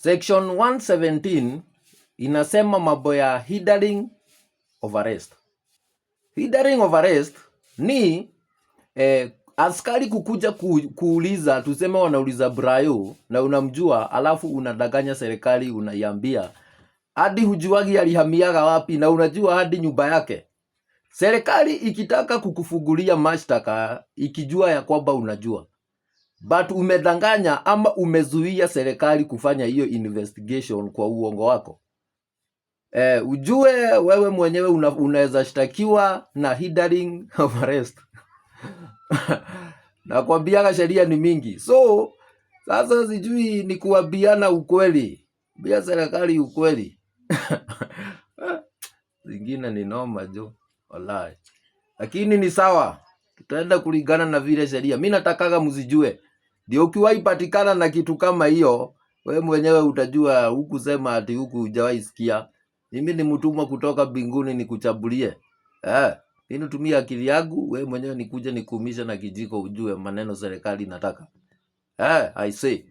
Section 117 inasema mambo ya hindering of arrest. Hindering of arrest ni askari kukuja kuuliza, tuseme wanauliza Brayo na unamjua, alafu unadanganya serikali, unaiambia hadi hujuagi alihamiaga wapi na unajua hadi nyumba yake. Serikali ikitaka kukufungulia mashtaka ikijua ya kwamba unajua, but umedanganya ama umezuia serikali kufanya hiyo investigation kwa uongo wako, ujue wewe mwenyewe unaweza shtakiwa na hindering of arrest. Nakwambiaga sheria ni mingi, so sasa sijui ni kuambiana ukweli, ambia serikali ukweli. Zingine ni noma jo, wallahi, lakini ni sawa, tutaenda kulingana na vile sheria. Mi natakaga mzijue, ndio ukiwahi patikana na kitu kama hiyo, we mwenyewe utajua hukusema ati huku hujawahi sikia. Mimi ni mtumwa kutoka mbinguni nikuchabulie. Mi nitumie akili yangu, we mwenyewe nikuje nikuumishe na kijiko ujue maneno serikali inataka. I say.